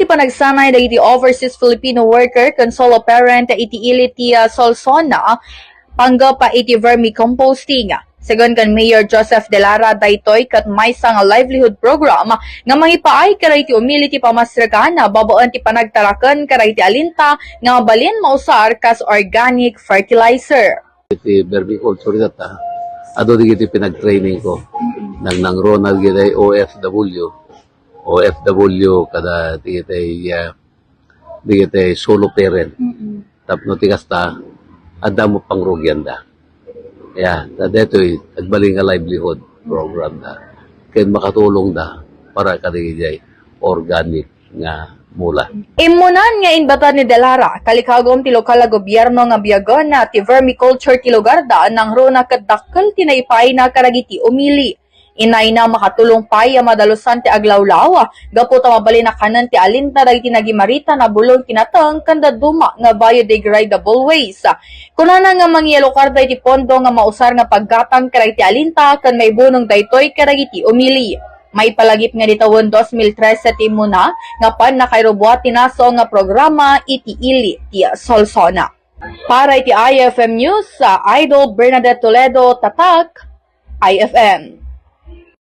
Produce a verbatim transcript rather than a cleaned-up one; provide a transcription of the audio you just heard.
Panagsanay dagiti overseas Filipino worker ken solo parent iti ili ti, ah, Solsona, panggep iti vermicomposting. Segun kan Mayor Joseph Delara, daytoy ket maysa nga livelihood program nga mangipaay kadagiti umili ti pamasrekan babaen ti panagtaraken kadagiti alinta nga mabalin mausar kas organic fertilizer. Iti vermiculture ita, adu dagiti pinagtraining ko. Nang nangruna dagiti O F W, O F W kada dagiti, ah, dagiti solo parent. Tapno ti kasta, adda met pangrugianda. Ya, ta daytoy agbalin nga livelihood program da. Ken makatulong da para kadagiti organic nga mula. Immunan nga inbatar ni Delara, kalikagum ti lokal a gobierno nga biagen ti vermiculture ti lugarda, nangruna ket dakkel ti naipaayna kadagiti umili. Inayna makatulong pay a madalusan ti aglawlaw gapu ta mabalin a kanen ti alinta dagiti nagimarita a bulong kinateng ken dadduma nga biodegradable waste. Kunana nga mangialokar dagiti pondo nga mausar nga paggatang kadagiti alinta ken maibunong daytoy kadagiti umili. Maipalagip nga idi tawen dos mil trese ti immuna nga pannakairubuat ti nasaon nga programa iti ili ti Solsona. Para iti I F M News, Idol Bernadette Toledo, Tatak, I F M.